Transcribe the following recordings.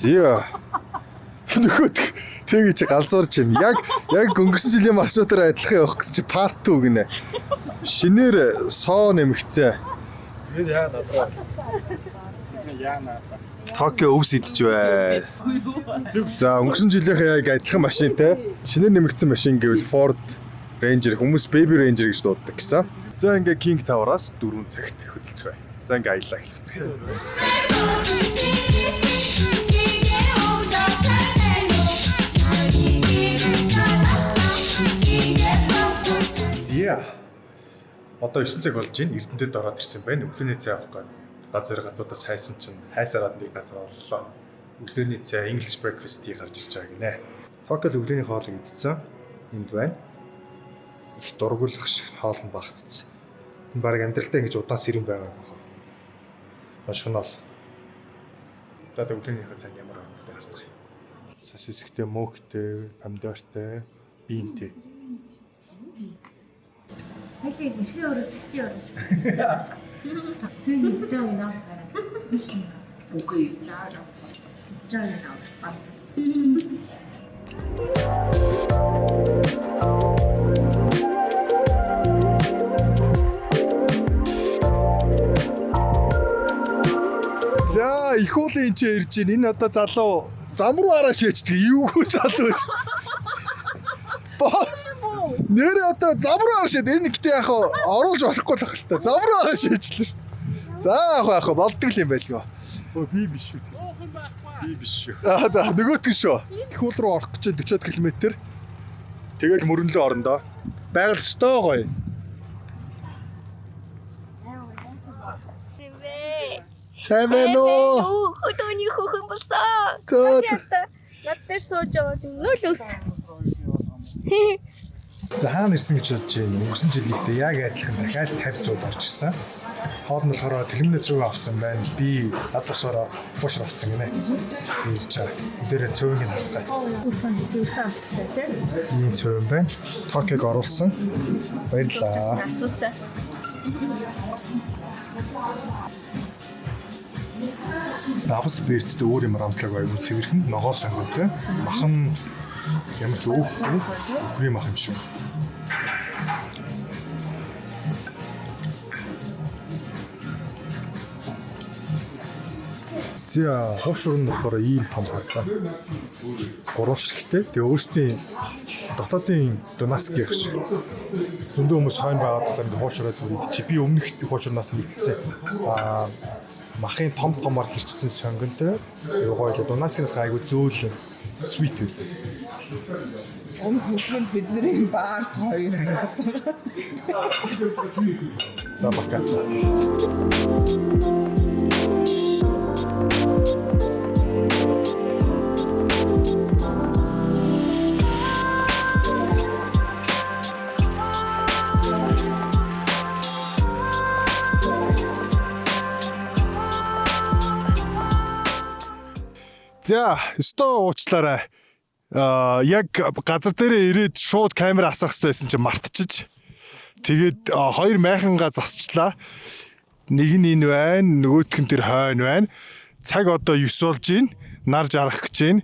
Зя. Нөгөөд тэгэж чи галзуурч байна. Яг өнгөрсөн жилийн маршрутаар адилхан явах гэсэн чи part 2 гинэ. Шинээр соо нэмэгцээ. Тэр яа надраа. Яа надраа. Токио өвс идэж бай. За, өнгөрсөн жилийнхээ яг адилхан машинтай шинээр нэмэгдсэн машин гэвэл Ford Ranger, хүмүүс Baby Ranger гэж дууддаг гэсэн. За, ингээ King Tower-аас 4 цагт хөдөлцгээе. За, ингээ аяллаа эхлүүлцгээе. Зя. Одоо 9 цаг болж байна. Эрдэнэтэд ороод ирсэн байна. Өглөөний цай авах гээд газар газуудаас хайсан чинь хайсараад нэг газар оллоо. Өглөөний цай English breakfast tea гарч ирж байгаа гинэ. Токиод өглөөний хоолыг идсэн. Энд байна. Их дургуулах шиг хоол нь багтцсан. Энэ баг амьдралдаа ингэж удаан сэрэн байгаа юм байна. Оншгонол. За, тэг өглөөнийхөө цайнд ямар байна вэ харцгаая. Сосисхтэй, мөөхтэй, помидортой, биентэй. Хэлээ хэрхэн өрөө чигтээ өрөө шиг. Тэг юм наа гараа. Үгүй жаа. Жаа наа. За, их уулын энэ ч ирж байна. Энэ одоо залуу зам руу хараа шээчдэг. Юугүй залуу шүү. Нэр одоо зам руу хараа шээд. Энэ гэтээ яг хаа оруулж болохгүй л байх л та. Зам руу хараа шээчлээ шүү. За, яг хаа болдог юм байлгүй. Өө, би биш шүү. Би биш шүү. Аа, за, нөгөөтг нь шүү. Их уул руу орох гэж 40 км. Тэгэл мөрөнлөө орондоо. Байгаль өстой гоё. Сайн байна уу? Хөдөөний хөөхөн болсон. За, за. Над дээр сууж яваад нөл өс. За, хаана ирсэн гэж бодож байна. Өнгөрсөн жилийнхтэй яг адилхан дахиад 50 100 орж ирсэн. Хоол нь болохоор телевизээр цөв авсан байна. Би над босороо хуушрав авсан гинэ. Би ирж байгаа. Дээрээ цөвийг нь харцгаая. Үрхэн цэвэрхэн амттай тий. Ийм цөв юм байна. Токиог оруулсан. Баярлалаа. Асуусан. Давс бэрцтэй өөр юм рамтлаг айгу цэвэрхэн ногоон сонготой. Мах нь ямар ч өөхгүй үхрийн мах юм шиг. За, хуушур нь болохоор ийм том хардаа. Гурван шилтэй. Тэгээ өөрсдийн дотоодын Дунаских шиг. Зөндөө хүмүүс хойно байгаад болохоор ингээ хуушураа зүгээр идчихэ. Би өмнөх хуушурнаас нь идсэн. Аа, махын том томоор хэрчсэн сонгонтой. Юу гоё л Дунаскийн айгу зөөлөн sweet үлээ. Өмнө хөшлөл бидний баарт хоёр хаяад. За, бакац. За, өстөө уучлаарай. Аа, яг газар дээрээ ирээд шууд камер асаах хэрэгтэй байсан чинь мартчихж. Тэгээд хоёр майхангаа засчлаа. Нэг нь энэ байна, нөгөөх нь тэр хойно байна. Цаг одоо 9 болж байна. Нар жарах гэж байна.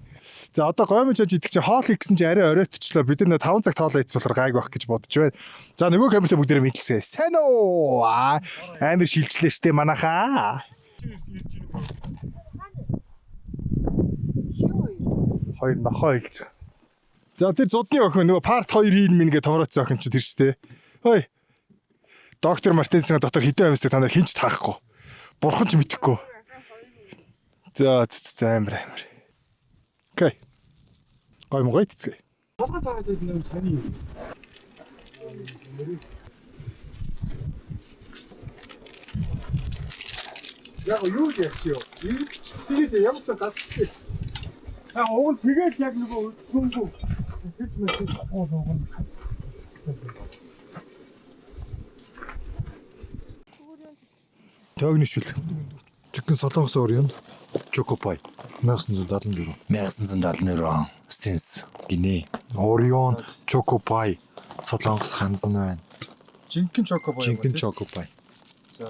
За, одоо гоймон чаж идэх чи хоол хийх гэсэн чи арай оройтчлаа. Бид нар 5 цаг тоолоо идсэн болохоор гайг байх гэж бодож байна. За, нөгөө камертай бүгдээрээ мэдлсэ. Сайн уу? Аа, амар шилжлээ штэ манайхаа. Хоёр нохоо хэлж байгаа. За, тэр зудны охин нөгөө part 2 хийн минь гэ томрооцсон охин чи тэр штэ. Хой. Доктор Мартинсийн дотор хэдэн амьсдаг та нар хинч таахгүй. Бурхан ч мэдэхгүй. За за за, амар амар. Окей. Гой мгой тэцгээ. Толгой дараад байсан юм сони юм. Яг юу яах юм? Тэгээд ямарсан гацсан. Яг уг нь тэгэл яг нөгөө өнгөө тэр мэт уг нь. Тойгны шүл. Жинхэнэ солонгос Orion Choco Pie 1974. 1974 since гинэ. Orion Choco Pie солонгос ханзан байна. Жинхэнэ Choco Pie. Жинхэнэ Choco Pie. За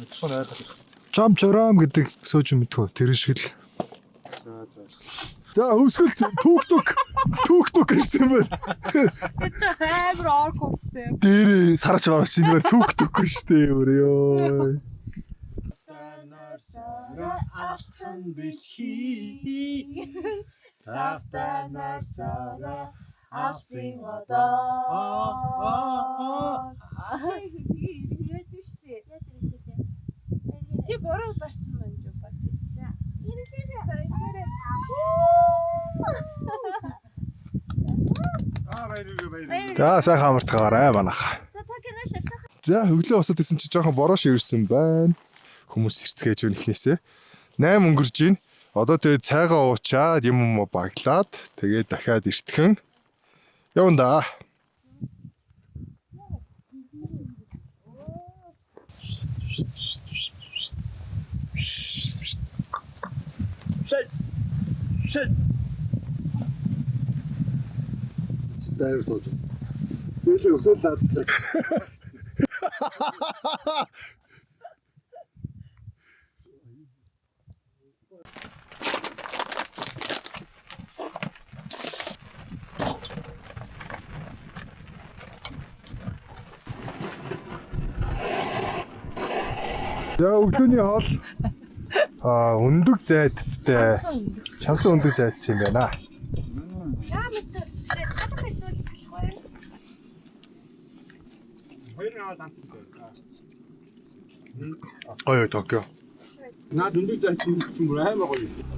микрофон ойрхон ирэх хэрэгтэй. Чам чором гэдэг сөөж мэдхүү тэр шиг л. За за ойлголоо. За хөвсгөл түүхтүк түүхтүк ирсэн байна. Чи амар ор хувцтай. Дээр сарч марч энэ түүхтүк шүү дээ өөр ёо. Алтан дэлхий Тавтанар сара алсын одоо. Тэгээ иргээд нь штэ. Яаж ирэх вэ? Чи буруу барьсан байна ч ба. За. За эргээрээ. Аа баярлалаа баярлалаа. За сайхан амарцгаарай манайх. За та кино шавсах. За өглөө босоод исэн чи жоохон бороо шивэрсэн байна. Хүмүүс хэрцгээж өгнө эхнээсээ. 8 өнгөрж байна. Одоо тэгээ цайгаа уучаад юм юм баглаад тэгээ дахиад эртхэн явна да. Стайр тож байна. Дээшээ өсөөл лаацчих. За өглөөний хоол аа өндөг зайдастай. Чансан өндөг зайдас юм байна. Яа мэт гадах хэдүүл алах вэ? Хоёр аваад амттай. Гоё Токио. Наад өндөг зайсан чинь бүр амар гоё юм шүү.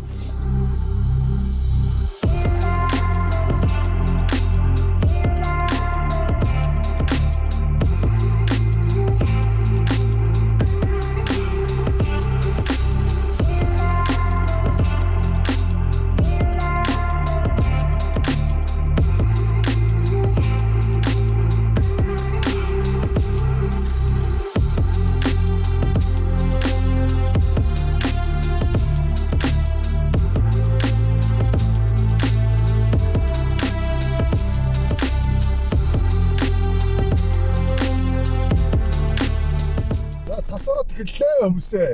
За цас ороод эхэллээ хүмүүсээ.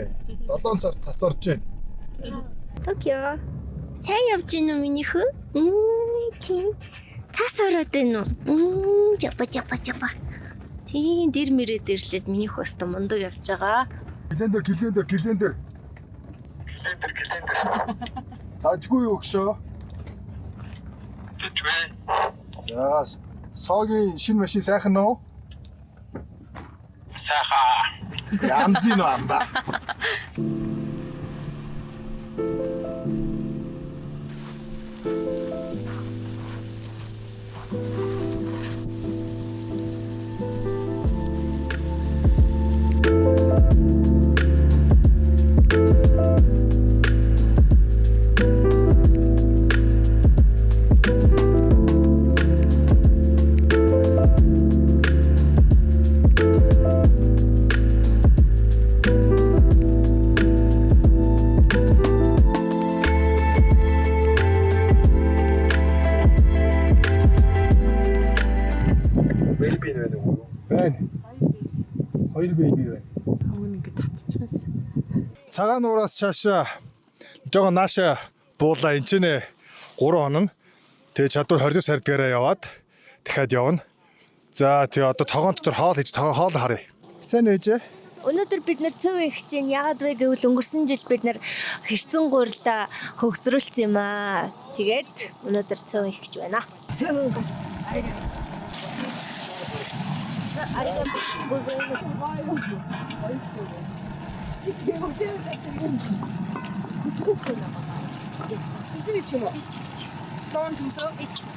7 сар цас орж байна. Токио. Сайн явж гин үү миний хүү? Тийм. Цас ороод байна уу? Жапа жапа жапа. Тийм дэр мөрөө дэрлээд миний хүү өстө мундаг явж байгаа. Календар календар календар. Календар календар. Тажгүй юу өгшөө? Тажгүй. За соогийн шинэ машин сайхан уу? Сайхан. Янзын амба. Бэби нэ нөгөө. Байна. Хоёр бэби байна. Өвн ингэ татчихсан. Цагаан нуураас цаашаа жоохон нааша буулаа энэ ч нэ 3 хоног. Тэгээ чадвар 29 сардгаараа яваад дахиад явна. За тэгээ одоо тогоон дотор хоол хийж тогоон хоол харъя. Сайн ээжээ. Өнөөдөр бид нэр цөв их чинь яагаад вэ гэвэл өнгөрсөн жил бид нэр хэрцэн гурлаа хөгцрүүлсэн юм аа. Тэгээд өнөөдөр цөв их гэж байна. Хизээ ч юм уу? Лон төсөө.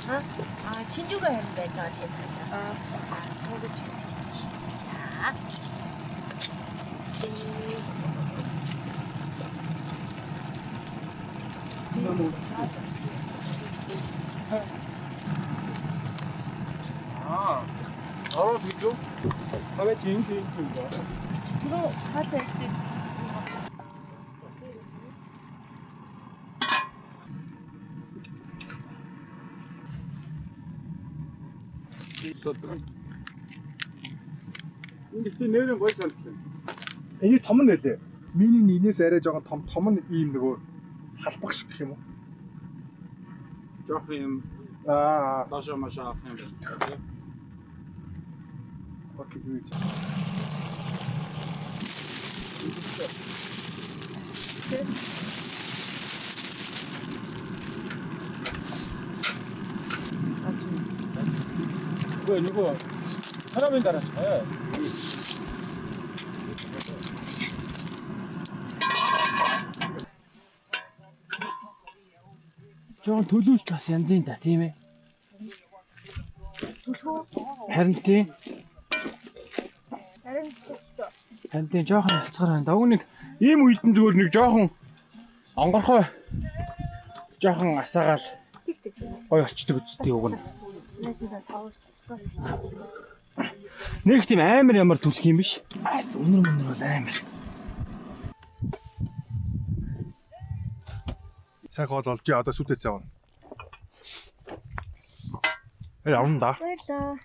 Аа, Чинжүгэ харин байж байгаа тийм байна. Аа. Мөнгөч хэсэг чи. За. Түрүү хаалаа идэх. Эний том нь нэлээ. Миний нэгнээс арай жоохон том, том нь ийм нөгөө халбах шиг гэх юм уу? Жоох юм Аа, доошоо мошоо авах юм байна. Окей, юу гэж. Үгүй нөгөө 사람인 따라 쳐요. Жохон төлөвлөлт бас янзын да, тийм ээ. Харин тийм. Харин тийм жоохон ялцгаар байна. Уг нэг ийм үед нь зүгээр нэг жоохон онгорхой жоохон асаагаал гоё болчдөг үсттэй уг нь. Нэг тийм амар ямар түлх юм биш. Аа өнөр мөнөр бол амар. Сайн хоол олж одоо сүтээ цай ууна. Э явна да. Баярлаа.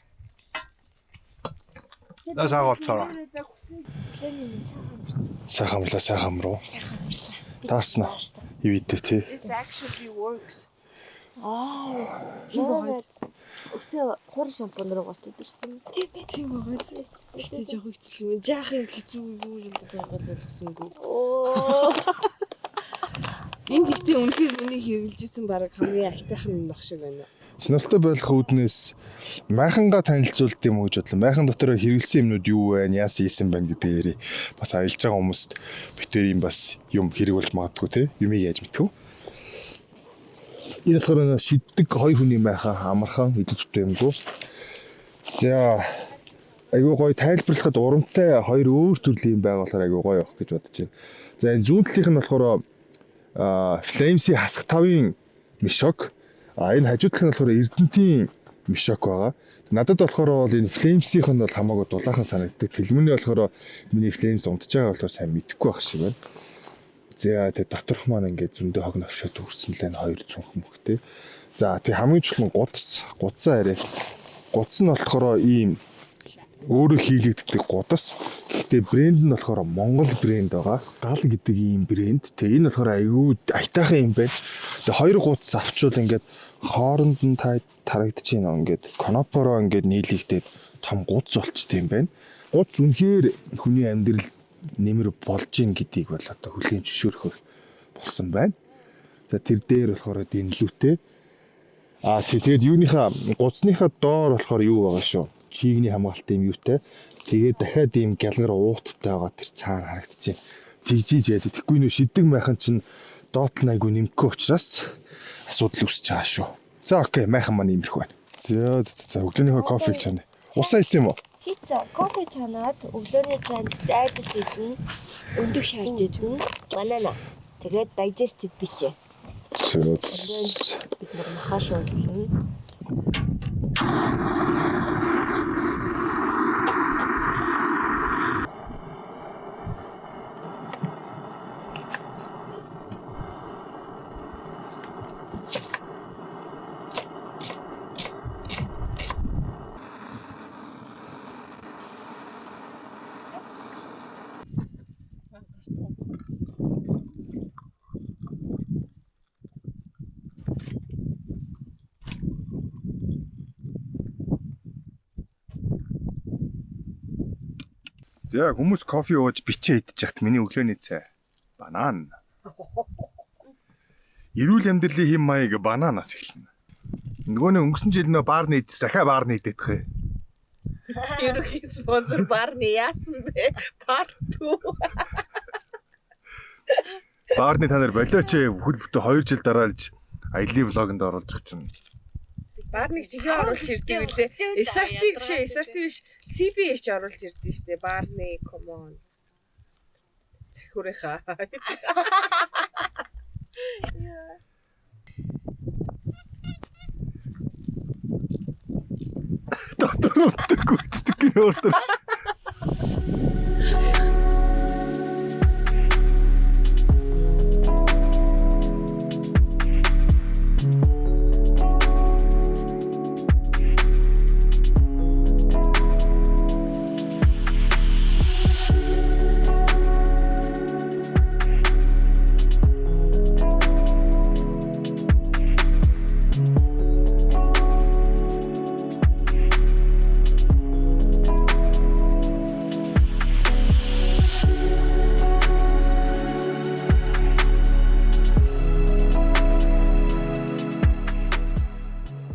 За сайн хоолцоороо. Өглөөний минь сайхан амарсан. Сайхан амарлаа, сайхан амруу. Сайхан амарсан. Таарсан уу? Ивэдэ тий. This actually works. Тийм байгаа. Өсөө хур шампунь руу гоцод ирсэн. Тийм ээ. Тийм байгаас. Гэтэ жоох хэцүү юм. Жаахан хэцүү юу юм байгаад болгосонгүй. Оо. Энд ихтэй үнэхээр миний хэрэглэжсэн баг хамгийн айтайхан нөх шиг байна. Сонирхолтой байх үүднээс майхангаа танилцуулт юм уу гэж бодлоо. Майхан дотор хэрэглэсэн юмнууд юу байна, яасан хийсэн байна гэдэг ярий. Бас аялж байгаа хүмүүст битэр юм бас юм хэрэг болж магадгүй те. Юмыг яаж мэдэх вэ? Энэ болохоор нөө шиддэг хоёр хүний майхан амархан идэж зүтэ юмгүй. За айгуу гоё тайлбарлахад урамтай хоёр өөр төрлийн юм байгаа болохоор айгуу гоё явах гэж бодож байна. За энэ зүүн талынх нь болохоор Flames-ийн хасах тавын мешок. А энэ хажуу талын болохоор Эрдэнтийн мешок байгаа. Надад болохоор бол энэ Flames-ийнх нь бол хамаагүй дулаахан санагддаг. Тэлмэний болохоор миний Flames унтж байгаа болохоор сайн мэдэхгүй байх шиг байна. За тэгээ доторх маань ингээд зөндөө хог навшаад үрсэн л энэ хоёр цүнх мөхтэй. За тэг хамгийн чухал нь гудас. Гудсаа арай. Гудас нь болохоор ийм өөрөө хийлэгддэг гудас. Гэхдээ брэнд нь болохоор Монгол брэнд байгаа. Гал гэдэг ийм брэнд. Тэгээ энэ болохоор айгүй аятайхан юм байна. Тэгээ хоёр гудас авчвал ингээд хооронд нь та тарагдаж байна. Ингээд конопороо ингээд нийлэгдээд том гудас болчт юм байна. Гудас үнэхээр хүний амьдрал нэмэр болж гин гэдгийг бол одоо хүлээн зөвшөөрөхөр болсон байна. За тэр дээр болохоор дэнлүүтэй. А тий тэгээд юуныхаа гудасныхаа доор болохоор юу байгаа шүү. Чигний хамгаалт юм юутай. Тэгээд дахиад ийм гялгар ууттай байгаа тэр цаана харагдчихэв. Тэгжиж яаж тэгэхгүй нөө шиддэг майхан чинь доод нь айгу нэмэхгүй учраас асуудал үүсэж байгаа шүү. За окей, майхан маань иймэрхүү байна. За за за өглөөнийхөө кофег чана. Усаа идсэн юм уу? Хийцээ. Кофе чанаад өглөөний цайнд зайдас идэн, өндөг шарж идэн, банана. Тэгээд digestive бичээ. За за. Бид нар махаа шуудлана. За хүмүүс кофе ууж бичээ идчих хат миний өглөөний цай. Банан. Эрүүл амьдралын хэм маяг бананаас эхэлнэ. Нөгөө нэг өнгөрсөн жил нөө баарны идсэн, дахиад баарны идэх юм. Ерөнхий спонсор Барни яасан бэ? Part 2. Баарны та нар болооч ээ, бүхэл бүтэн 2 жил дараалж аялын влогонд оруулж чинь. Барныг чихээ оруулж ирдэг үлээ. SRT биш ээ, SRT биш. CBH оруулж ирдэг шүү дээ. Барни, come on. Захиурынхаа. Дөрөвтэй гүйцэтгэх гин order.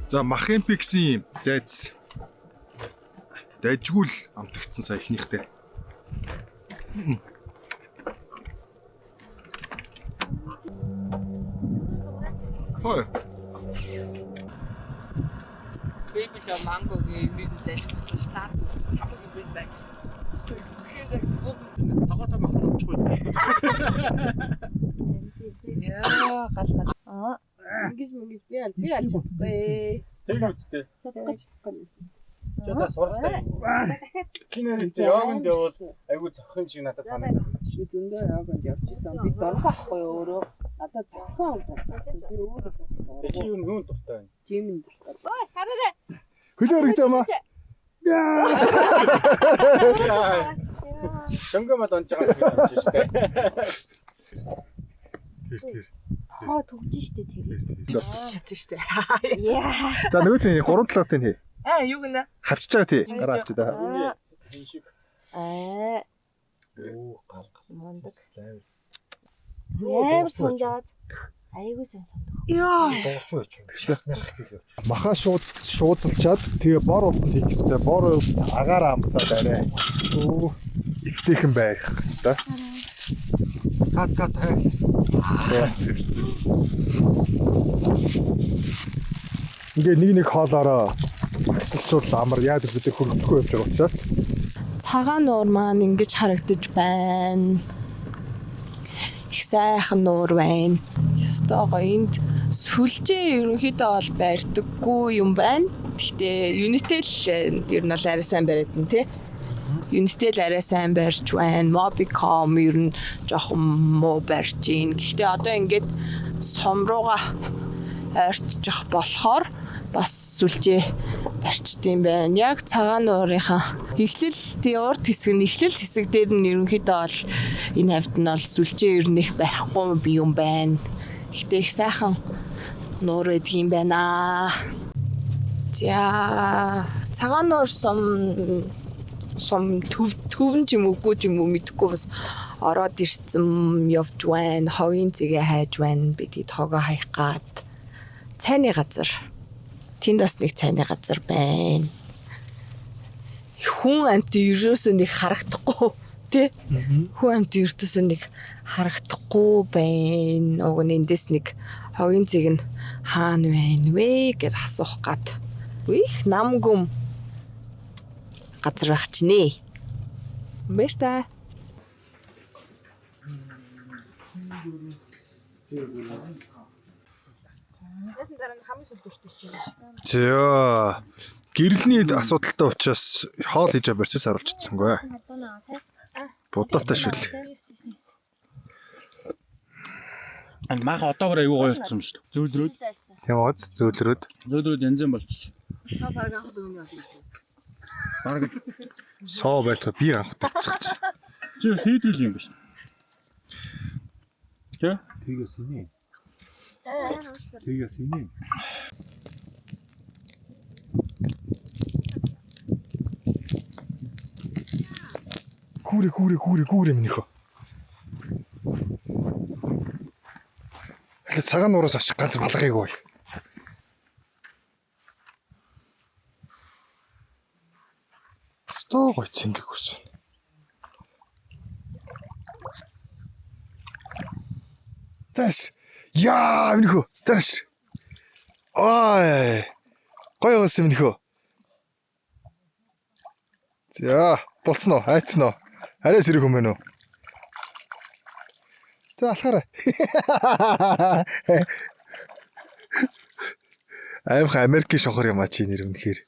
За Махемпиксийн зайц дайжгүй л амтагдсан сая ихнийхтэй. Хой. Baby л мангогийн нэг залхих шлаад хамаг юм байна. Тогоотой махан өмчихгүй. Яа, гал гал. Аа. Ингэж мөнгөж би аль би аль чадахгүй. Тэр үсттэй. Чадахгүй чадахгүй. Чи одоо суралцаа. Чи нэр чи йогонд явбал айгүй зохих юм шиг надад санагдав. Би зөндөө йогонд явж исэн. Би дургүй ахгүй юу өөрөө. Надад зохион дуртай. Би өөрөө Тэгээ чи юу юунд дуртай байна? жимэн дуртай. Ой, хараарай. Хөлөө өргөдөө маа. Шөнгө мод онж байгаа юм байна шүү дээ. Тэр тэр. Хоо түгж штэ тэгээд. Чадсан штэ. Яа. За нөгөө тийм гурван талаатай нь хий. Аа юу гэнэ? Хавчиж байгаа тий. Гараа авчи да. Энэ шиг. Аа. Оо гал гал. Мундаг. Амар сунжаад. Айгуу сайн сундаг. Яа. Дуурч юу яах вэ? Нарах гэл явчих. Маха шууд шуудалчаад тэгээ бор усанд хийх хэрэгтэй. Бор ус агаар амсаад арай. Өө эвтэйхэн байх хэрэгтэй. Кат кат хайрлаа. Ингээ нэг нэг хоолоороо багцлчуул амар яад бид хөргөжгүй явж байгаа учраас Цагаан нуур маань ингэж харагдаж байна. Их сайхан нуур байна. Ёстой гоё энд сүлжээ ерөнхийдөө бол барьдаггүй юм байна. Гэхдээ Unitel ер нь бол арай сайн бариад нь тий. Unitel арай сайн барьж байна. Mobicom ер нь жоохон муу барьж гин. Гэхдээ одоо ингээд сум руугаа ойртчих болохоор бас сүлжээ барьчдсан байна. Яг цагаан нуурынхаа эхлэл тий урд хэсэг нь эхлэл хэсэг дээр нь ерөнхийдөө бол энэ хавьд нь бол сүлжээ ер нь их барихгүй юм байна. Гэхдээ их сайхан нуур байдгийн байна. За цагаан нуур сум сум төв төвн ч юм үгүй ч юм уу мэдэхгүй бас ороод ирсэн явж байна. Хогийн зэгээ хайж байна. Би тэгэд хогоо хаях гад цайны газар. Тэнд бас нэг цайны газар байна. Хүн амт ерөөсөө нэг харагдахгүй тий? Хүн амт ердөөсөө нэг харагдахгүй байна. Уг нь эндээс нэг хогийн зэг нь хаана байна вэ гэд асуух гад. Их нам гүм газар байх чинь. Баяр та. За гэрлэний асуудалтай учраас хоол хийж барьсаас харуулчихсангүй. Будаатай шүл. Ань маха одоогор айгүй гоё болсон юм шүү дээ. Зөөлрөөд Тийм ууз зөөлрөөд. зөөлрөөд янз янз болчих. Бараг Соо байтугай би анх тавьчих. чи сэйдрэл юм биш. Тэ? Тэгээс инээ. Тэгээс инээ. Гүүрэ гүүрэ гүүрэ гүүрэ минийхөө. Эхлээд цагаан нуураас очих ганц балгыг ой. Стоо гой цэнгэг ус. Цааш. Яа, минийхөө. Цааш. Ой. Гоё ус минийхөө. За, болсон уу? Айцсан уу? Арай сэрэг юм байна уу? За, алхаарай. Аимха Америкийн шохор юм а чи нэр үнэхээр.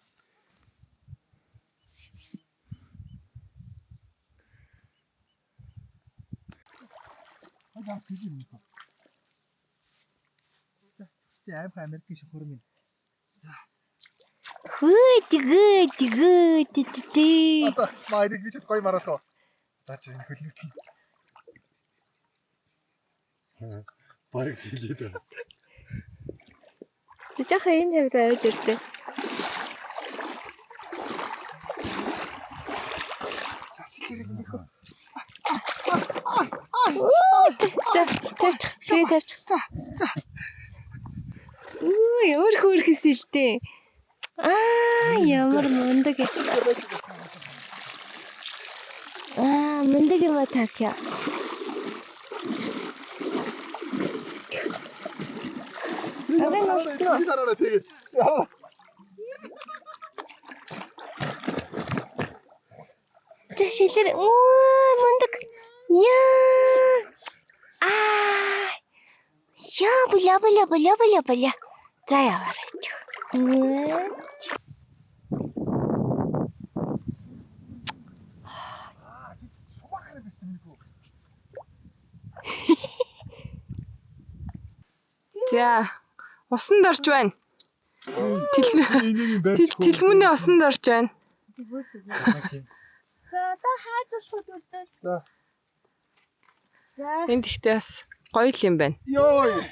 Чи аимхан Америкийн шохор минь. Хөө тгөө тгөө ти ти ти. Одоо маа энийг би ч гоё маруулах уу? Дарж энэ хөлнөт. Бараг сэлээд байна. Тэ жаахан энэ хавьд аваад ирдэ. За тавьчих. Шигээ тавьчих. За за. Үу ямар хөөрхөн сэлтэй. Аа ямар мундаг. Аа мундаг юм а такя. Агай нууцсан уу? Дараарай тэгээ. За шилэр үу мундаг. Яа. Аа. Яа буля буля буля буля буля. За яваарай ч. За усанд орж байна. Тэлмүүний усанд орж байна. За одоо хааж болох дүрдэл. За. За Энд ихтэй бас гоё л юм байна. Йой.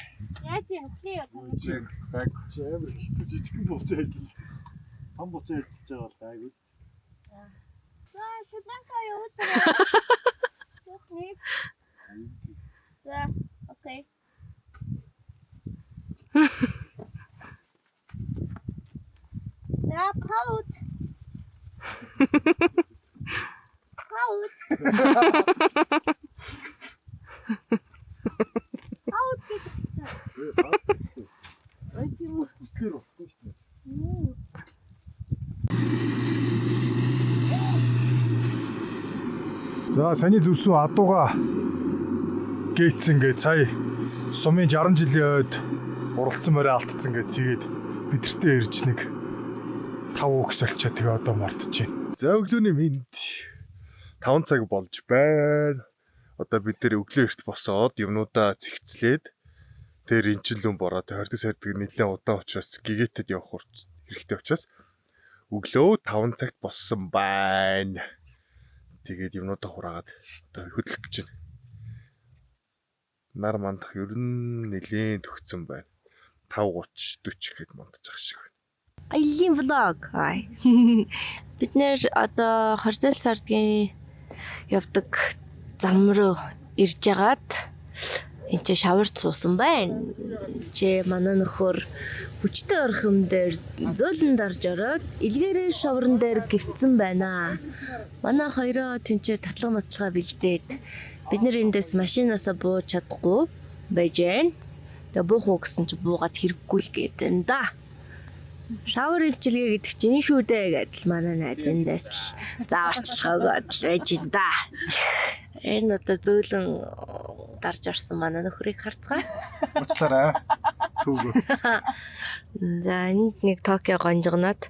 яаж юм хлээ яа. Чиг баг чи амар хэцүү жижигхэн болчих ажил. Том болчих ажиллаж байгаа бол гайгүй. За Шри-Ланка явуулсан. Зүг нэг. За окей. За паут. Паут. Паут гэдэг чинь. Хүслээр болохгүй шүү дээ. За саяны зүрсэн адууга гээцэн гээд сая сумын 60 жилийн ойд уралцсан морь алдсан гээд тэгээд бидэртээ ирж нэг 5 үгс олчоо тэгээ одоо мортож байна. За өглөөний мэнд 5 цаг болж байна. Одоо бид нэр өглөө эрт босоод юмнуудаа зэгцлээд тэр энчиллүн бороо тэр 20 сардаг нэлээд удаан учраас гэгээтэд явах хэрэгтэй учраас өглөө 5 цагт боссон байна. Тэгээд юмнуудаа хураагаад одоо хөдлөх гэж байна. Нар мандах ер нь нэлээд төгцсөн байна. 5:30 40 гээд мандаж байгаа шиг байна. Аялын влог. Ай. Бид нэр одоо 20 сардгийн явдаг зам руу ирж агаад энэ чи шаварч суусан байна. Чи манай нөхөр хүчтэй орох юм дээр зөөлөнд орж ороод илгээрээ шавран дээр гівцэн байна. Манай хоёроо тэнцээ татлага матлага бэлдээд бид нэр эндээс машинаасаа бууж чадахгүй байж гэн. Тэгээ буух уу гэсэн чи буугаад хэрэггүй л гэдэг да. Шавар имчилгээ гэдэг чинь энэ шүү дээ гэдэл манай найз эндээс л зааварчилгаа өгөөд л байж ин да. Энэ одоо зөөлөн дарж орсон манай нөхрийг харцгаа. Уучлаарай. Түүг үз. За энд нэг Токио гонжигноод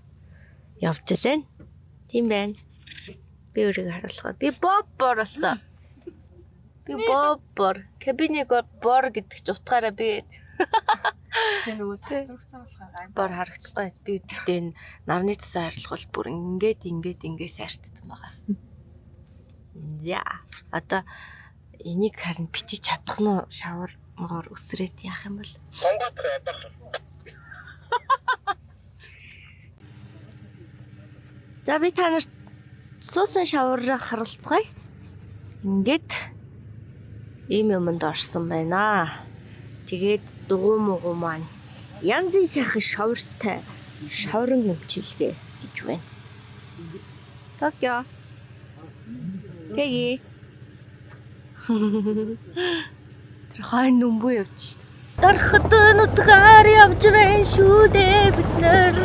явж лээ. Тийм байна. Би өөрийгөө харуулгаа. Би боб боросон. Би боб бор. Кабиныг бор гэдэг чи утгаараа би Тэгээ нөгөө тасрагдсан болохоор гайгүй. бор харагдахгүй. Би гэхдээ энэ нарны цэсэн харилцах бол бүр ингээд ингээд ингээд сайрцсан байгаа. За одоо энийг харин бичиж чадах нь уу? Шавар могоор өсрээд яах юм бол? За би та нарт суусан шавраа харалцгаая. Ингээд ийм юмд орсон байна. Тэгээд дугуй мугу маань янзын сайхан шавартай шавран өмчилгээ гэж байна. Токио. Тэги. Тэр хайн нүмбүү явж шít. Дархад нутгаар явж байна шүү дээ бид нэр.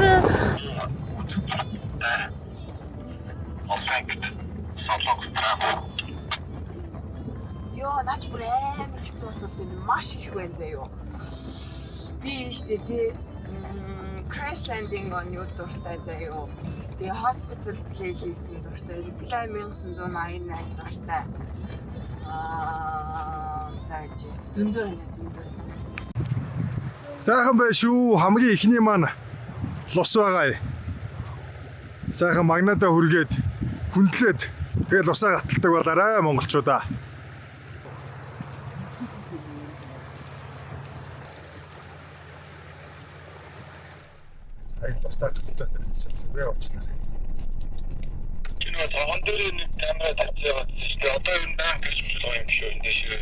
Йоо, наач бүр амар хэцүү асуулт энэ маш их байна заяо. Би энэ штэ тий Crash Landing on You дуртай заяо. Тэгээ Hospital Playlist нь дуртай. Reply 1988 дуртай. Аа, За гэж. Зөндөө байна, зөндөө. Сайхан бай шүү. Хамгийн ихний маань лус байгаа. Сайхан магнатаа хүргээд хүндлээд тэгээд лусаа гаталдаг болоорой монголчуудаа. Сая лусаа гаталж чадсангүй уучлаарай. Тэр нөгөө тогон дээр нэг камера тавьж яваад шүү дээ. Одоо ер нь баян гэрч байгаа юм шүү энэ дэше.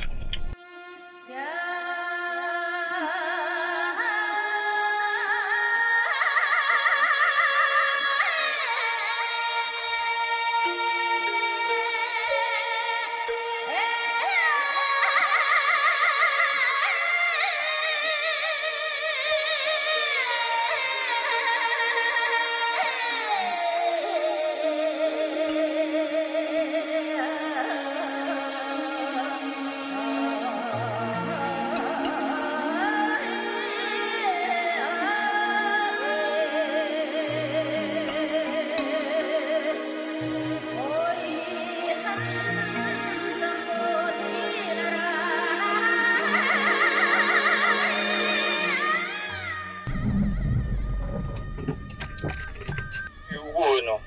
Юу вэ нөө?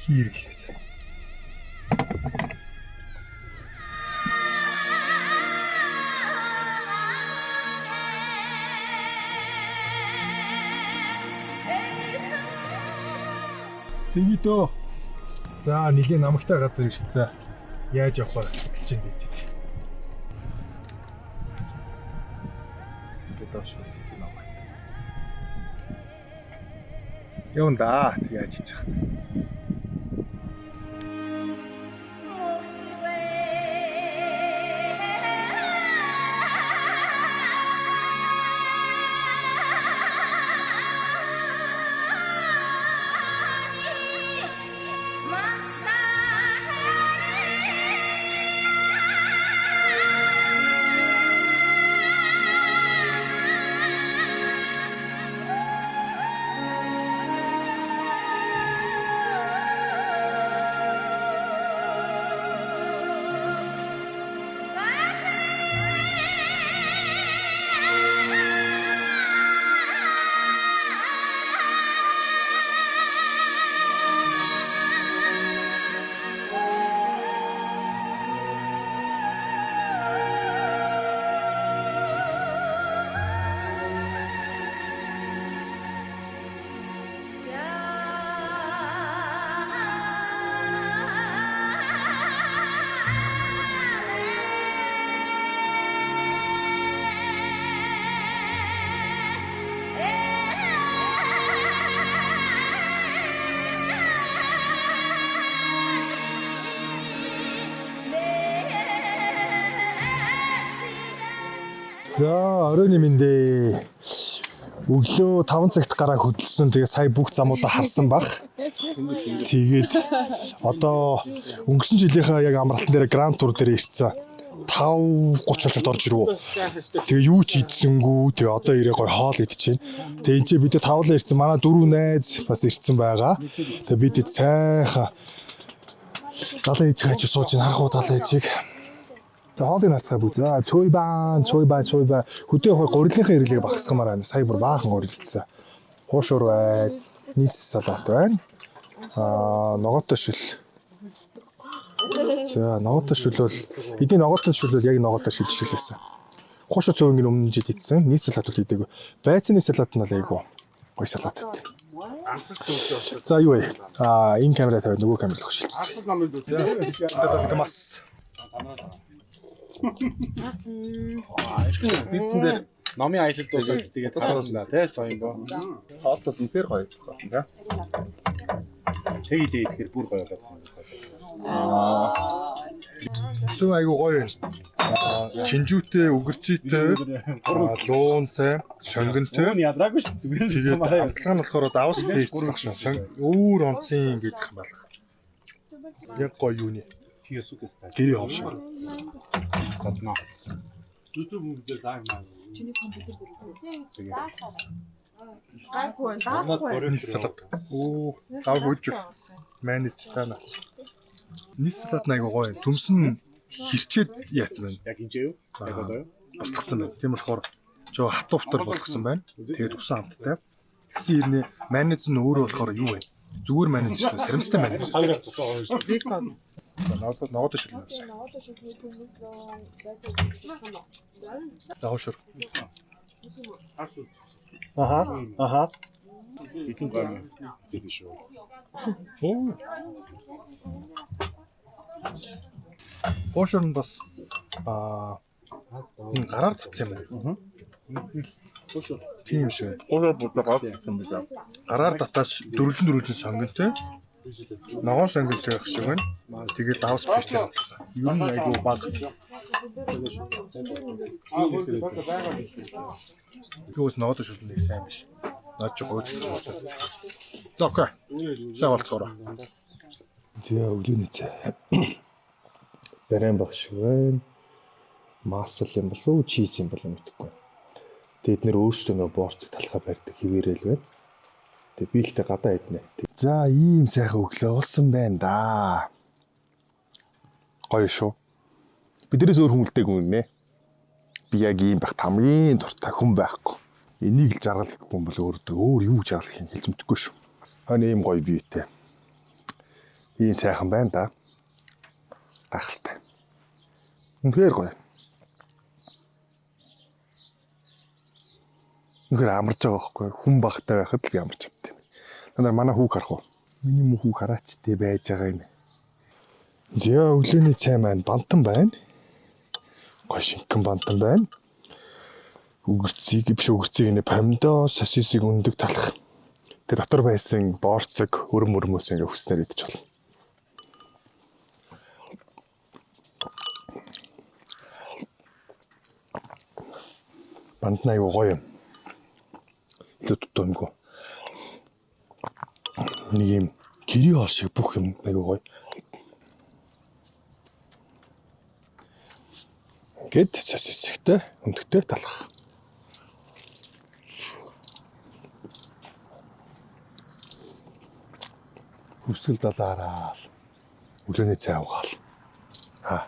Хийрэглээсэ. Тэгье дөө. За нэлийн намагтай газар ирсэн. Яаж явах вэ судалж байна бид. Ингээд доош явах юм аа. Явна да. Тэг яаж хийж байгаа. За оройн мэндээ. Өглөө 5 цагт гараа хөдөлсөн. Тэгээ сая бүх замуудаа харсан бах. Тэгээд одоо өнгөрсөн жилийнхаа яг амралтан дээр гранд тур дээр ирсэн. 5:30 болоод орж ирвүү. Тэгээ юу ч идсэнгүү. Тэгээ одоо ирээ гой хоол идчихээн. Тэгээ энэ чи бид тавлаа ирсэн. Манай дөрөв найз бас ирсэн байгаа. Тэгээ бид сайхан далайн ээж хажуу сууж ин харах уу далайн ээжийг. За хоолыг харцгаа бүх. За цуйбан, цуйбан, цуйбан. Хөдөө явахаар гурилынхаа хэрэглээг багасгамаар байна. Сая бүр баахан гурилдсан. Хуушуур байна. Нийс салат байна. Аа, ногоотой шүл. За, ногоотой шүл бол эдийн ногоотой шүл бол яг ногоотой шил шил байсан. Хуушуур цөөнгийн өмнө жид идсэн. Нийс салат бол идээгүй. Байцны салат нь бол айгүй гоё салат байт. За юу вэ? Аа, энэ камера тавиад нөгөө камер руу шилжчихье. Мас. Бидсэн дээр номын аялал дуусаад тэгээд харуулна тий соён боо. Хоолтод үнээр гоё байна да. Тэгээд идэхээр бүр гоё болоод байна. Цөөн айгүй гоё юм. Чинжүүтэй, өгөрцийтэй, луунтай, сонгонтой. Юу ядраагүй шүү зүгээр л Тэгээд замаараа. амтлага нь болохоор давс пейс багш. Сонь өөр онцын гэдэг юм байна. Яг гоё юуны. Гэрээ хов шиг. Болно. Нийс салат. Оо, гав хожих. Майонез тана. Нийс салат нь айгүй гоё юм. Төмс нь Хэрчээд яатсан байна. Яг энэ юу? Яг одоо юу? Буслагдсан байна. Тийм болохоор жоо хатууфтар болгосон байна. Тэгээд усан амттай. Тэгсэн хэрнээ майонез нь өөрөө болохоор юу вэ? Зүгээр майонез шүү дээ. Саримстай майонез. Хоёроор тусаа хоёр. За ногоодоо шүлэн авсан. За хуушур. Аха. Аха. Хэдэн грамм гэдэг шүү. Оо. Хуушур нь бас энэ гараар татсан юм байна. Хуушур. Тийм шүү. Гурав бодлого авсан билээ. Гараар татаас дөрвөлжин сонгонтой. Ногоон сонгонтой байх шиг байна. Тэгээд давс перцээр авсан. Ер нь айгүй баг. Юус ногоодоо шүлэн нэг сайн биш. Наад чи гойдсон шүү дээ. За okay. Сайн болцоорой. За өглөөний цай. Барайн баг шиг байна. Масл юм болов уу, cheese юм болов уу мэдэхгүй. Тэгээд нэр өөрсдөө нөө борцыг талхаа барьдаг хിവэрэл байна. Тэгээд би ихтэй гадаа иднэ. За ийм сайхан өглөө болсон байна да. Гоё шүү. Биднээс өөр хүн үлдээгүй юм нэ. Би яг ийм байх хамгийн дуртай хүн байхгүй. Энийг л жаргалахгүй юм бол өөр өөр юу жаргалах юм хэлж мэдэхгүй шүү. Хань ийм гоё биетэй. Ийм сайхан байна да. Гайхалтай. Үнэхээр гоё. Үнэхээр амарч байгаа байхгүй хүн багтай байхад л би амарч чаддсан юм. Та нар манай хүүг харах уу? Миний мөн хүүг хараач тэ байж байгаа юм. За өглөөний цай маань бантан байна. Гоё шингэн бантан байна. Өгөрцгийг биш өгөрцгийг нэ помидор, сосисыг өндөг талах. Тэгээ дотор байсан боорцог өрөм өрмөөс ингээ хүснээр идэж болно. Бантан айгуу гоё юм. Илүү дутуу юмгүй. Нэг юм гэрээ хоол шиг бүх юм айгуу гоё. Ингээд сосисгтэй өндөгтэй талах. Хөвсгөл далаараал. Өглөөний цай уугаал. Ха.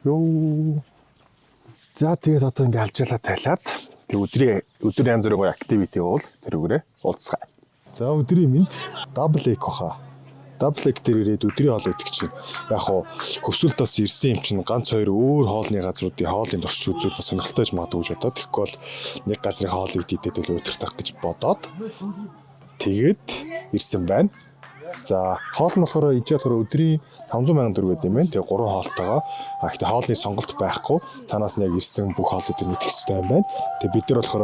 Йоо. За тэгээд одоо ингээ алжаалаа тайлаад тэг өдрийн өдөр янз бүрийн гоё activity уул тэр үгээрээ уулзцгаая. За өдрийн мэнд double egg баха. Double egg дээр ирээд өдрийн хоол идэх чинь яг хуу хөвсөлтөөс ирсэн юм чинь ганц хоёр өөр хоолны газруудын хоолын туршиж үзвэл бас сонирхолтой ч магадгүй гэж бодоод тэгэхгүй бол нэг газрын хоолыг идээд л өдөртөх гэж бодоод тэгээд ирсэн байна. За хоол нь болохоор энэ болохоор өдрийн 500 мянган төгрөг гэдэг юм байна. Тэгээ 3 хоолтойгоо. А гэхдээ хоолны сонголт байхгүй. Цаанаас нь яг ирсэн бүх хоолуудыг нийтэх хэрэгтэй юм байна. Тэгээ бид нар болохоор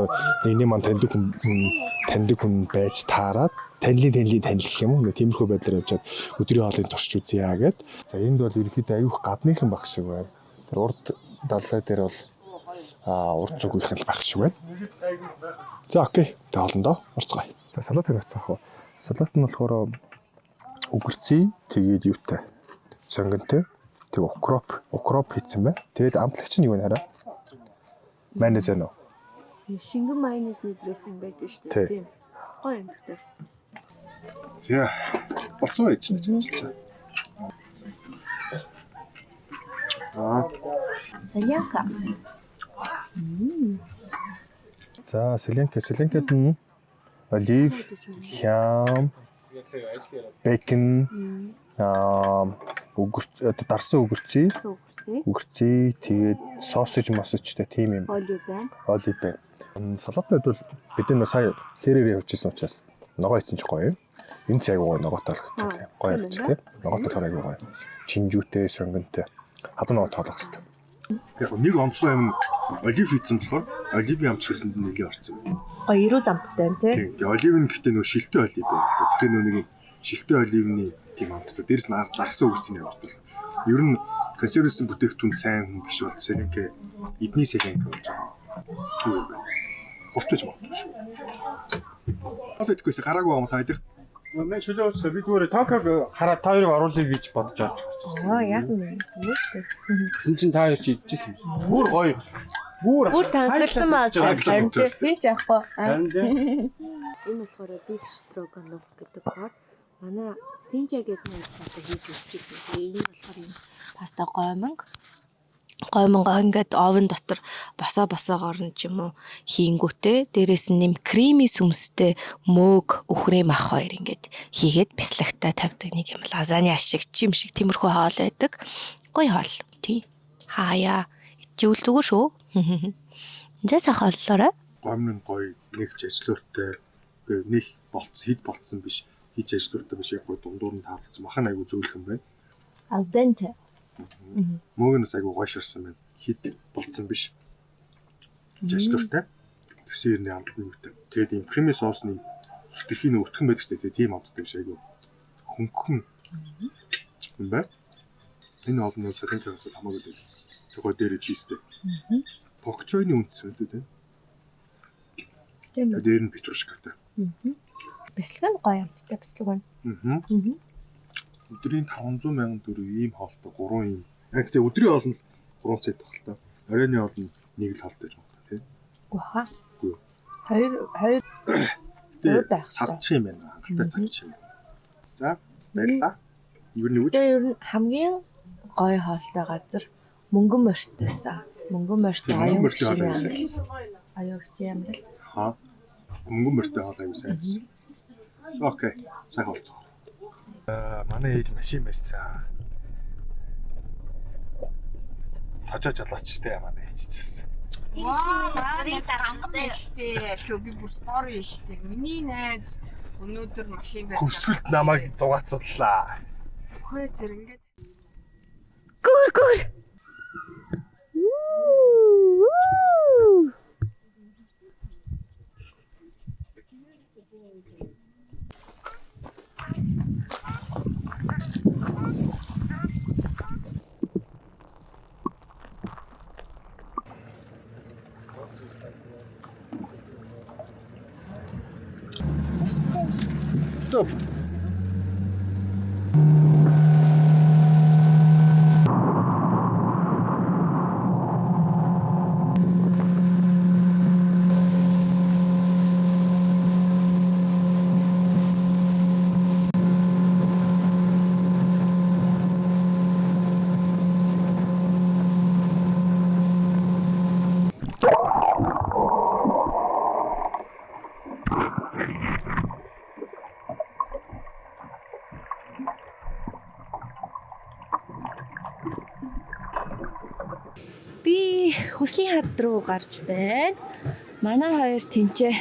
нэгний маань таньдаг хүн байж таарад танилын танил гэх юм уу. Нэг тиймэрхүү байдлаар явжгаад өдрийн хоолыг туршиж үзье гэд. За энд бол ерөнхийдөө аюух гадныхан байх шиг байна. Тэр урд далай дээр бол урд зүгийнхэн л байх шиг байна. За okay. Тэгээ хоолндоо орцгоё. За салат тавьчихсан хөө. Салат нь болохоор өгөрций тэгээд юутай сонгонтой тэг укроп хийсэн байна. Тэгээд амтлагч нь юу вэ хараа? Майонез ээ нөө. Шингэн майонезний dressing байдаг шүү Тий. дээ. Тийм. Гоё юм гэдэг. За болцоо ээж чинь ажиллаж байгаа. Солянка. За солянка солянкад нь олив, хям, бэкон, өгөрц одоо дарсан өгөрций, Өгөрций. өгөрций тэгээд sausage мосочтой тийм юм. Олив байна. Олив байна. Салатнууд бол бид нар сая хэрээр явж ирсэн учраас ногоо идсэн ч гоё юм. Энэ ч айгуу гоё ногоотой болох гэдэг тийм. Гоё юм тийм. Ногоотой болохоор айгуу гоё. Чинжүүтэй, сонгонтой. Хадуу ногоо тоолох хэрэгтэй. Яг нэг онцгой юм олив хийсэн болохоор оливын амт шилтэнд нь нэгэ орсон байна. Гоё эрүүл амттай байна тий. Тийм. Тэгээ олив нь гэхдээ нөө шилтэй олив байна л да. Тэгэхээр нөө нэг юм шилтэй оливны тийм амттай. Дээрс нь дарсан өгцөний амттай. Ер нь консервсэн бүтээгдэхүүн сайн хүн биш бол солянка эдний солянка болж байгаа. Юу юм бэ? Хурцж магадгүй шүү. Одоо идэхгүйс гараагүй юм та идэх. Мэн шүлээ уучлаа. Би зүгээр Токиог хараад та хоёрыг оруулъя гэж бодож орж гарч Аа яах юм бэ? ирсэн. Тэгсэн чинь та хоёр чи идчихсэн юм. Бүр гоё. Бүр Бүр тансагласан баас. Харин Би ч яахгүй. Харин тийм. Энэ болохоор beef stroganoff гэдэг хот. Манай Синтия гэдэг найз надад хийж өгч байсан. Тэгээ энэ болохоор юм паста гоймонг. Гоймонгоо ингээд овен дотор босоо босоогоор нь ч юм уу хийнгүүтээ дээрээс нь нэм креми сүмстэй мөөг үхрээ мах хоёр ингээд хийгээд бяцлагтай тавьдаг нэг юм лазанья шиг чим шиг тиймэрхүү хоол байдаг. Гоё хоол тий. Хаяа ичвэл зүгээр шүү. За сайхан хооллоорой. Гомн нь гоё нэг ч ажилууртай үгүй нэг болцсон хэд болцсон биш хийж ажилууртай биш яг гоё дундуур нь тааралцсан мах нь айгу зөөлхөн байна. Al dente. Мөөг нь бас айгу гоё шарсан байна. Хэд болцсон биш. Хийж ажилууртай. Төсөн ирний амт нь юутай. Тэгээд ийм креми соусны хэтэрхий нэг өтгөн байдаг ч тийм тийм амттай биш айгу хөнгөн юм байна. Энэ хоол нь салинкагаас хамаагүй дээ. Тэг гоё дээр чизтэй. Бокчойны үндэс байдаг тийм. Тийм үү. Дээр нь петрушкатай. Бяцлаг нь гоё амттай бяцлаг байна. Аа. Өдрийн 500 мянган төгрөг ийм хоолтой 3 ийм. Яг гэхдээ өдрийн хоол нь 3 сет баг л та. Оройн хоол нь нэг л хоолтой гэж байна тийм. Үгүй хаа. Үгүй юу. Хоёр хоёр Гэтэ байх хэрэгтэй. цадчих юм байна. Хангалттай цадчих юм байна. За баярлалаа. Юу нэг үгүй. Тэгээ ер нь хамгийн гоё хоолтой газар мөнгөн морьтойсан. Мөнгөн морьтой Тийм, оюун мөнгөн морьтой хоол гişийн аягүй сайн амрал. Оюун гişийн амрал. Хаа. Мөнгөн морьтой хоол аягүй сайн байсан. Окей. Сайн хоолцоо. Аа манай ээж машин барьсан. Тажаа жалаач штэ манай ээж ч гэсэн. Ваа, заранган байна штэ. Лөө би бүр стори штэ. Миний найз өнөөдөр машин барьсан. Хөвсгөлд намайг зугаацууллаа. Хөө тэр ингээд Гүр гүр. Стоп. Би хүслийн хад руу гарч байна. Манай хоёр тэнцээ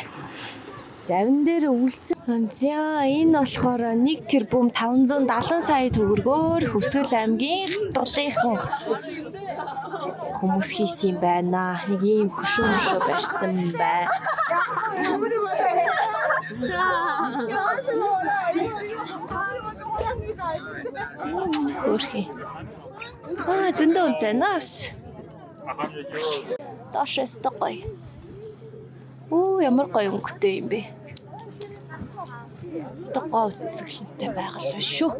завин дээр үлдсэн. За энэ болохоор 1 тэрбум 570 сая төгрөгөөр Хөвсгөл аймгийн хатгалынхан хүмүүс хийсэн юм байна. Нэг ийм хөшөө мөшөө барьсан бай. Хөөрхий. Аа зөндөө үнэтэй нас. Доош өстө гоё. Оо ямар гоё өнгөтэй юм бэ. Өстө гоё үзэсгэлэнтэй байгаль биш шүү.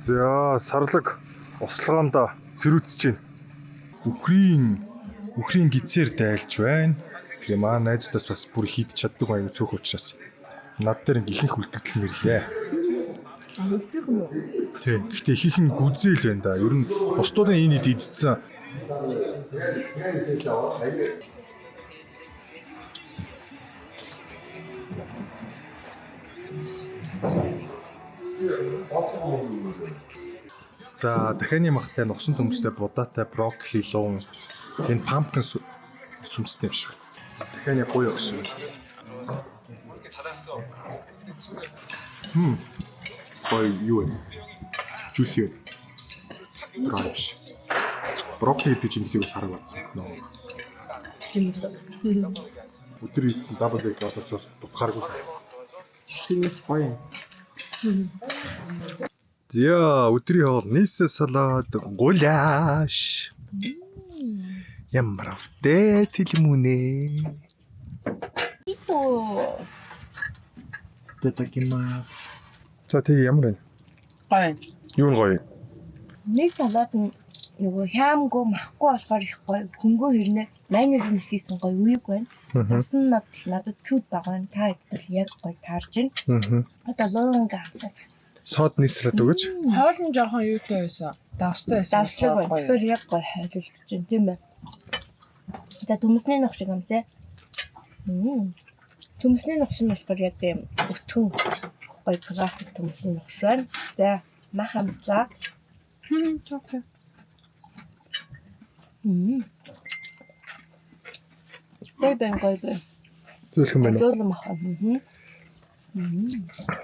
За сарлаг услгаанда сэрүүцэж байна. Үхрийн үхрийн гидсээр дайлж байна. Тэгээ маа найзуудаас бас бүр хийд чаддаг аяг цөөх учраас над дээр ингээ ихэнх үлдэгдэл нэрлээ. Тий. Гэхдээ ихэнх нь гүзээл байна да. Ер нь бусдуудын энэ ид идсэн. За дахианы махтай нугсан төмстэй будаатай брокколи луун тэн pumpkin сүмстэй юм шиг. Дахианы гоё өгсөн. Хм. Гоё юу вэ? Juicy. Dry биш. Брокколи гэдэг жимсийг бас хараг бодсон. Нөө. Жимс. Өдөр идсэн double egg болоосоор дутхааргүй. Тиймээс гоё юм. За өдрийн хоол нийсэ салат гуляш. Ямар автэ тэлмүүнэ. Итадакимас. За тэгээ ямар байна? гоё. Юу нь гоё? Нэг салат нь нөгөө хямгүй махгүй болохоор их гоё. Хөнгөө хэрнээ майонез нь их хийсэн гоё үеиг байна. Ус нь надад чүүд бага байна. Та хэд бол яг гоё таарж байна. Одоо луунга амсаа. Сод нэг салат өгөөч. Хоол нь жоохон юутай байсан. Давстай байсан. Давслаг байна. Тэгэхээр яг гоё хойлолдож байна, тийм ээ. За, төмсний нөх шиг амсаа. Төмсний нөх шиг нь болохоор яг тийм өтгөн гоё классик төмсний нөх шиг байна. За, мах амслаа. Чокэ. Гоё байна, гоё байна. Зөөлхөн байна уу? Зөөлөн мах.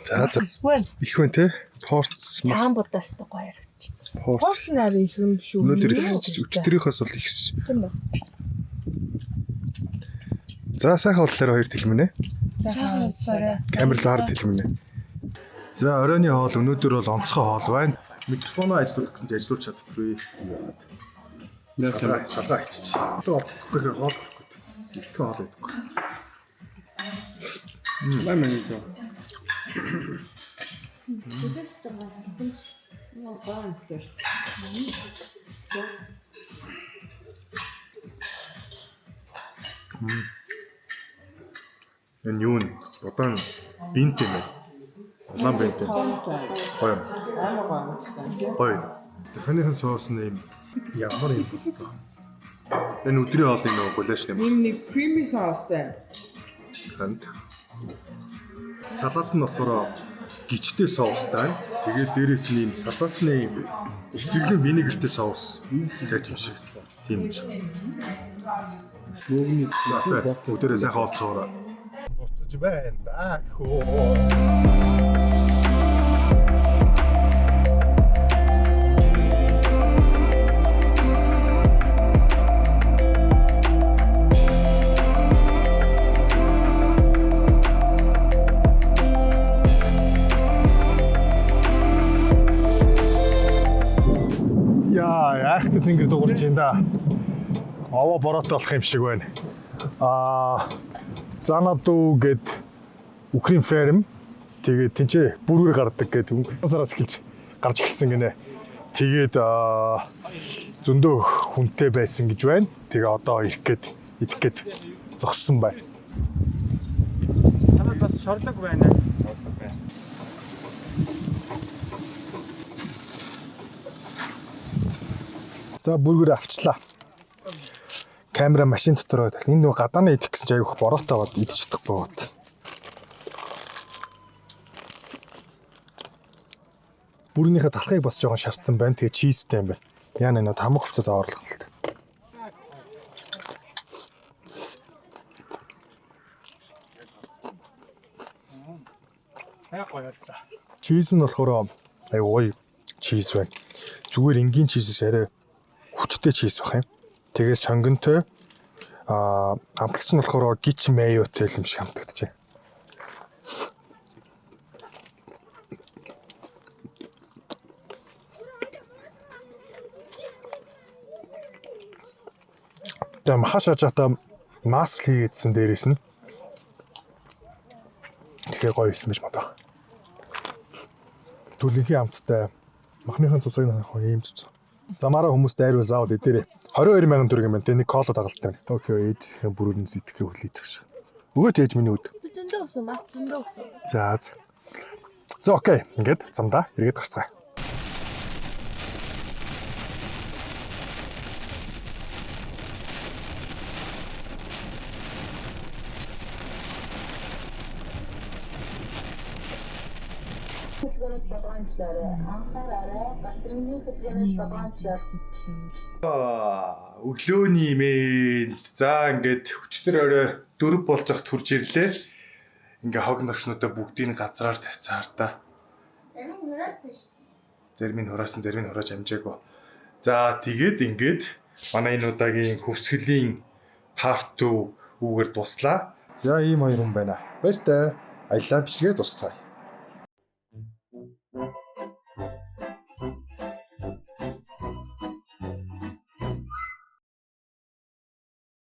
За. Их байна. Их байна те. Порц мах. Таан будаас гоё харагдчих. Порц. Порц нарийн их юм шүү. Өнөөдөр ихсэж, өчтөрийнхөөс бол ихсэж. Тийм үү? За, сайхан боллоор хоёр тэлмэнэ. Сайхан боллоорой. Камер л хар тэлмэнэ. За, оройны хоол өнөөдөр бол онцгой хоол байна. Микрофоноо ажилуулах гэсэн чи ажилуулж чаддаггүй. Салгаа хийчих. Одоо орохгүй хоол орохгүй. Эртхэн хоол идэггүй. Маа маа. Энэ юу вэ? Удаан бинт юм байна. Улаан бинт. Гоё. Амар гоё. Гоё. Дахианыхан соус нь юм ямар юм бэ? Энэ өдрийн хоолны нөгөө гулаш юм. Ийм нэг creamy sauceтай. Ханд. Салат нь болохоор гичтэй соустай. Тэгээд дээрээс нь ийм салатны ийм эсрэглэн винегртэй соус. Гэж юм шиг. Тийм юм шиг. Мөгний Өдөрөө сайхан олцоорой. Буцаж байна да. Хөө. Яа, айхтар тэнгэр дуурч байна да. Овоо бороотой болох юм шиг байна. Занаду гэд үхрийн ферм. Тэгээд тэнцээ бүргэр гардаг гэд өнгөрсөн сараас эхэлж гарч эхэлсэн гинэ. Тэгээд зөндөө хүнтэй байсан гэж байна. Тэгээ одоо ирэх гээд идэх гээд зогссон байна. Танад бас шорлог байна. За, бүргэр авчлаа. Камера машин дотор байдаг. Энэ нөгөө гадааны идэх гэсэн чинь айгүйх бороотой бод идэж чадахгүй бод. Бүрнийхээ талхыг бас жоохон шаардсан байна. Тэгээ cheese тэй юм байна. Яна энэ тамга хувцас аваарлах л та. Ай гоё боллоо. Cheese нь болохоор айгуу гоё cheese байна. Зүгээр энгийн cheese ээс арай хүчтэй cheese байх юм. Тэгээ сонгонтой, амтлагч нь болохоор гич mayo тэй юм шиг амтагдчихэ. Тэгээ маха шажаата масл хийгээдсэн дээрээс нь. Тэгэхээр гоё исэн гэж бодоо. Түлэнхийн амттай махныхан цуцыг нь харах ийм цуцаа. Замаараа хүмүүс дайруул заавал идээрэй. 22 мянган төгрөг юм байна. Тэ нэг кола дагалтай байна. Токио ээжийнхээ бүрүүнээс идэхээ хүлээж байгаа шиг. Өгөөч ээж миний үд. Би зөндөө өсөн, мах зөндөө өсөн. За за. За, okay. Ингээд замдаа эргээд гарцгаая. Өглөөний мэнд. За, ингээд өчтөр орой 4 болж хат хүрч ирлээ. Ингээ хог новшнуудаа бүгдийг нь газраар тавьцаар та. Зарим хураасан шүү дээ. Зарим нь хураасан, зарим нь хурааж амжаагүй. За, тэгээд ингээд манай энэ удаагийн хөвсгөлийн part 2 үүгээр дуслаа. За, ийм хоёр хүн байна. Баяртай. Аяллаа бичлэгээ дуусгацгаая.